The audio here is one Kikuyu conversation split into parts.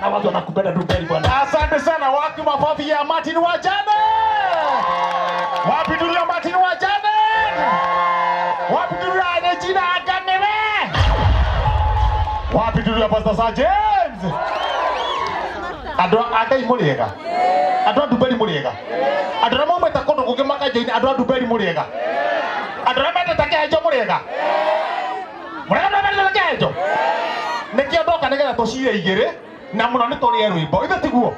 sana, watu wanakupenda Ndumberi bwana. Asante sana. Wapi makofi ya Martin Wajane? Wapi duru ya Martin Wajane? Wapi duru ya Regina Aganebe? Wapi duru ya Pastor Sir James? Andũ a Ngai mũrĩega? Andũ a Ndumberi mũrĩega? Andũ arĩa maumĩte kũndũ kũngĩ makajoin andũ a Ndumberi mũrĩega? Andũ arĩa mendete kĩhenjo mũrĩega? Mũrĩega andũ arĩa mendete kĩhenjo? Nĩkĩo ndoka nĩgetha tũcire igĩrĩ na mũno nĩ tũrĩe rwĩmbo ithe tiguo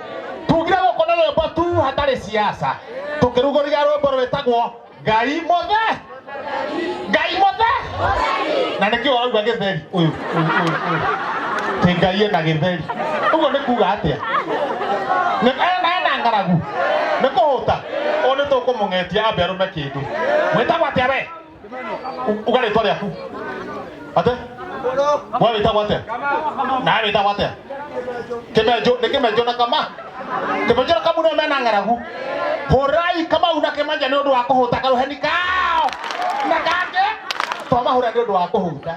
tugire gũkũ nĩ rwĩmbo tu hatarĩ siasa tũkĩrugũria rwĩmbo rwĩtagwo Ngai mũthe Ngai mũthe na nĩkĩo ũrauga gĩtheri ũyũ ũyũ ũyũ ũyũ Ĩ Ngai ena gĩtheri ũguo nĩ kuga atĩa Nĩ- ena ena ng'aragu nĩ kũhũta ũũ nĩ tũkũmũng'etia ambe arũme kĩndũ wĩtagwo atĩa we uga rĩtwa rĩaku ate we wĩtagwo atĩa nawe wĩtagwo atĩa kĩmenjo nĩ kĩmenjo na kama kĩmenjo na kamu nĩo mena ng'aragu hũrai kamau na kĩmenjo nĩ ũndũ wa kũhũta karũheni kao na kangĩ twamahũra nĩ ũndũ wa kũhũta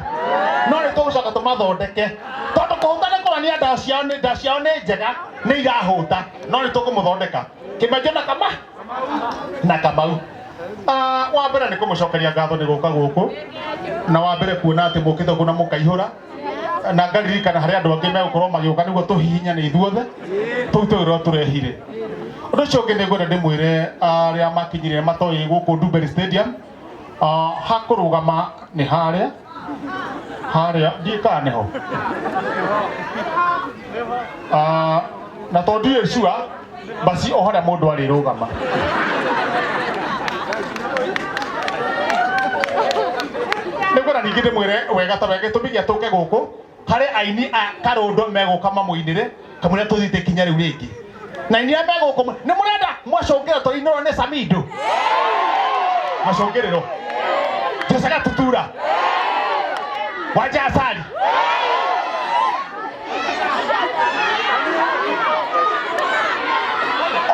no nĩ tũgũcoka tũmathondeke tondũ kũhũta nĩ kũrania nda ciao nĩ nda ciao nĩ njega nĩ irahũta no nĩ tũkũmũthondeka kĩmenjo na kama na kamau. Ah, wa mbere nĩ kũmũcokeria ngatho nĩ gũka gũkũ na wa mbere kuona atĩ mũkĩte gũkũ na mũkaihũra na ngaririkana harĩ andũ angĩ megũkorwo magĩũka nĩguo tũhihinyane ithuothe tũrute wĩra ũrĩa tũrehire. Ũndũ ũcio ũngĩ nĩ ngwenda ndĩmwĩre arĩa makinyire matoĩ gũkũ Ndumberi Stadium, ah, ha kũrũgama nĩ harĩa harĩa ndiĩ kana nĩho. Ah, na tondũ ndirĩ sure basi o harĩa mũndũ arĩrũgama. Nĩngwenda ningĩ ndĩmwĩre wega ta wega gĩtũmi gĩa tũke gũkũ harĩ aini a karũndo megũka mamũinĩre kamũira tũthiĩte kinya rĩu rĩngĩ na aini arĩa megũkũ nĩ mũrenda mwacũngĩrĩro tũinĩrwo nĩ Samido macũngĩrĩro Jose Gatutura Wanja Asali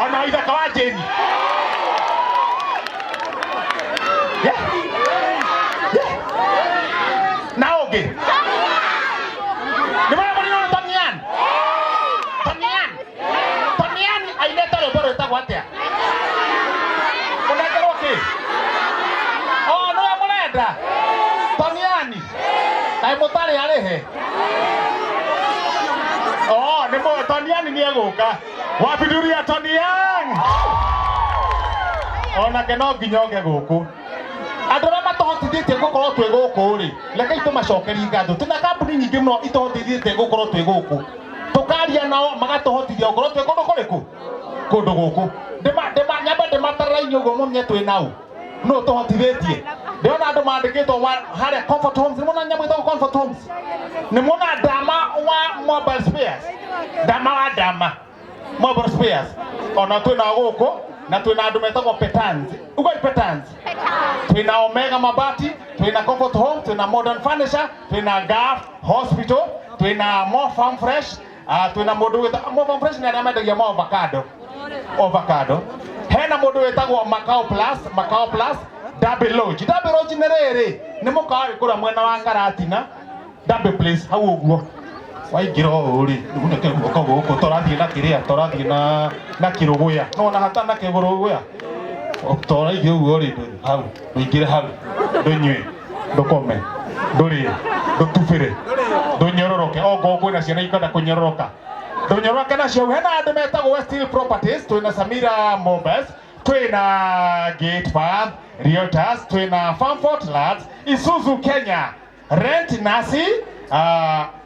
ona ithaka wa Jane. Yeah. Yeah. Na ũngĩ nĩ marĩa mũrĩ Tonian Tonian Tonian ainĩte rwĩmbo rwĩtagwo atĩa mũnengerwo kĩ o nĩwe mũrenda Toniani kaĩ mũtarĩ arĩhe o nĩ mũ Toniani nĩ egũka wabinduria Tonian onake no nginya oke gũkũ. Andũ arĩa matũhotithĩtie gũkorwo twĩ gũkũ rĩ, rekei tũmacokerie ngatho. Twĩna kambuni nyingĩ mũno itũhotithĩtie gũkorwo twĩ gũkũ, tũkaria nao magatũhotithia gũkorwo twĩ kũndũ kũrĩkũ, kũndũ gũkũ. Ndĩma nyambe ndĩmatarĩrie ũguo mũmenye twĩ nau nũ tũhotithĩtie. Ndĩrona andũ mandĩkĩtwo harĩa Comfort Homes, nĩ muona nyamũ ĩtagwo Comfort Homes, nĩ muona Dama wa Mobile Spares, Dama wa Dama Mobile Spares, ona twĩ nao gũkũ na twĩ na andũ metagwo Petans, ugai Petans, twĩ na Omega Mabati, twĩ na Comfort Home, twĩ na Modern Furniture, twĩ na Gulf Hospital, twĩ na Mo Farm Fresh, twĩ na mũndũ wĩta Mo Farm Fresh nĩ arĩa mendagia mo avocado, avocado. Hena mũndũ wĩtagwo Macau Plus, Macau Plus, Derby Lodge. Derby Lodge nĩ rĩrĩ, nĩ mũkawa wĩ kũrĩa mwena wa Karatina, Derby Place, hau ũguo. Waingĩra ũũ rĩ, unĩke guoko gũkũ, tũrathiĩ na kĩrĩa, tũrathiĩ na kĩrũgũya. No ona hatana kĩrũgũya. Tũraithiĩ ũguo rĩ, hau, ndũingĩre hau, ndũnyue, ndũkome, ndũrĩe, ndũtubĩre, ndũnyororoke. Ongorwo kwĩna ciana ikwenda kũnyororoka, ndũnyororoke nacio. Hena andũ metagwo West Hill Properties, twĩna Samira Mobiles, twĩna Gate Path Realtors, twĩna Farmfort Lads, Isuzu Kenya, Rent Nasi,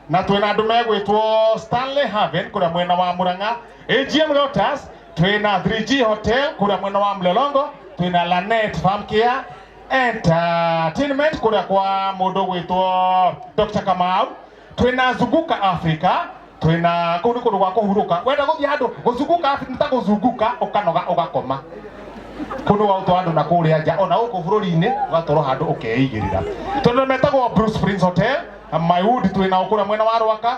na twĩna andũ megwĩtwo Stanley Haven kũrĩa mwena wa Murang'a, AGM Realtors, twĩna 3G Hotel kũrĩa mwena wa Mlolongo, twĩna Lanet Farm Care Entertainment kũrĩa kwa mũndũ gwĩtwo Dr. Kamau, twĩna Zunguka Africa, twĩna kũu nĩ kũndũ gwa kũhurũka, wenda gũthiĩ handũ gũzunguka Africa nĩ ta gũzunguka ũkanoga ũgakoma, kũu nĩ gwa andũ na kũrĩa nja ona gũkũ bũrũri-inĩ ũgatwarwo handũ ũkeigĩrĩra. Tondũ metagwo Bruce Prince Hotel, Maywood twĩnao kũrĩa mwena wa Rwaka,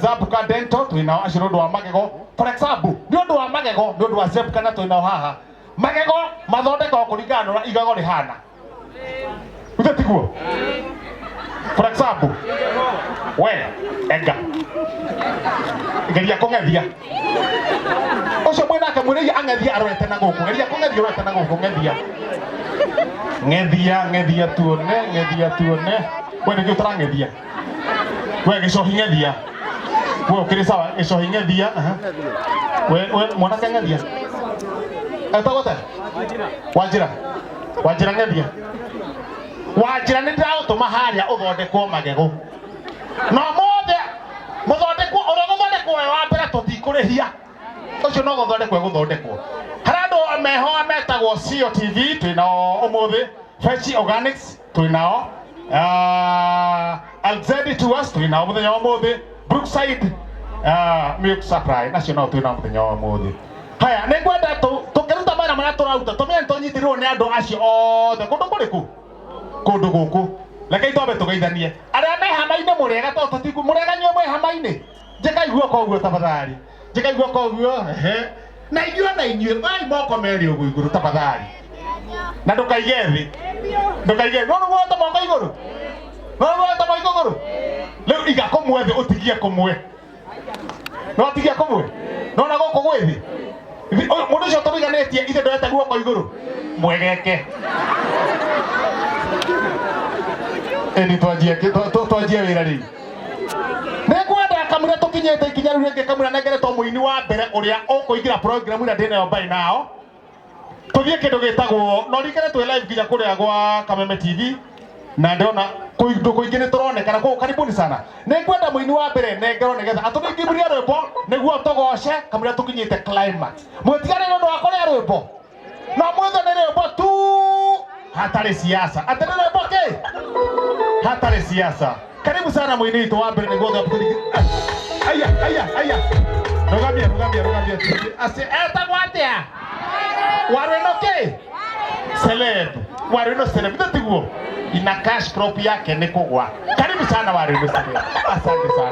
Zabuka Dental twĩnao acio nĩ ũndũ wa magego, for example nĩ ũndũ wa magego, nĩ ũndũ wa Zebuka na twĩnao haha. Magego mathondekagwo kũringana na ũrĩa igego rĩhana, uthe tiguo? For example we enga Geria kũng'ethia ũcio mwĩ nake, mwĩrĩi ang'ethie arorete na gũkũ. Geria kũng'ethia ũrorete na gũkũ. Ng'ethia, ng'ethia, ng'ethia tuone, ng'ethia tuone. We nĩkĩ ũtarang'ethia? We gĩcohi, ng'ethia. We ũkĩrĩ sawa, gĩcohi, ng'ethia. Aha. We mwanake, ng'ethia. Etagwo te Wanjĩra, Wanjĩra, ng'ethia. Wanjĩra, nĩ ndĩragũtũma harĩa ũthondekwo magego no mothe mũthondekwo ũrĩa gũthondekwo we wa mbere, tũtikũrĩhia ũcio, no gũthondekwo egũthondekwo. Harĩ andũ meho metagwo COTV twĩ nao ũmũthĩ, Fechi Organics twĩ nao, Alzedi Tours twĩ nao mũthenya wa ũmũthĩ, Brookside Milk Supply nacio nao twĩ nao mũthenya wa ũmũthĩ. Haya, nĩ ngwenda tũkĩruta mawĩra marĩa tũraruta, tũmenye nĩ tũnyitĩrĩrwo nĩ andũ acio othe kũndũ kũrĩkũ, kũndũ gũkũ. Rekei twambe tũgeithanie arĩa me hama-inĩ. Mũrĩega? Tondũ tũtiku mũrĩega inyuĩ mwĩ hama-inĩ, njĩkai guoko ũguo tafadhali, njĩkai guoko ũguo. Ehe, na inyuĩ, na inyuĩ ai moko merĩ ũguo igũrũ tafadhali, na ndũkaige thĩ, ndũkaige thĩ. No nĩguo moko igũrũ, no nĩguo moko igũrũ. Rĩu iga kũmwe thĩ, ũtigie kũmwe, no atigie kũmwe, no na gũkũ gwĩ thĩ. Mũndũ ũcio tũriganĩtie ithe ndoete guoko igũrũ mwegeke. Ĩni twanjie twanjie wĩra rĩu. Nĩ ngwenda kamũira tũkinyĩte ikinya rĩu rĩngĩ, kamũira nengeretwo mũini wa mbere ũrĩa ũkũingĩra program ĩrĩa ndĩnayo by now, tũthiĩ kĩndũ gĩtagwo no ririkane twĩ live nginya kũrĩa gwa Kameme TV, na ndĩrona kũndũ kũingĩ nĩ tũronekana kũu. Karibuni sana. Nĩ ngwenda mũini wa mbere nengerwo nĩgetha atũringithie rwĩmbo nĩguo tũgoce kamũira tũkinyĩte climax. Mwĩtigane nĩ ũndũ wa kũrĩa rwĩmbo, no mwĩthe nĩ rwĩmbo tu, hatarĩ siasa. Atĩ nĩ rwĩmbo kĩ hatarĩ siasa. Karibu sana mũini witũ wa mbere nĩguo tũringi. Aya, aya, aya, rũgamia, rũgamia, rũgamia. Aci etagwo atĩa? Warwĩno kĩ celeb, Warwĩno celeb, ithe tiguo ina cash crop yake nĩ kũgwa. Karibu sana Warwĩno celeb, asante sana.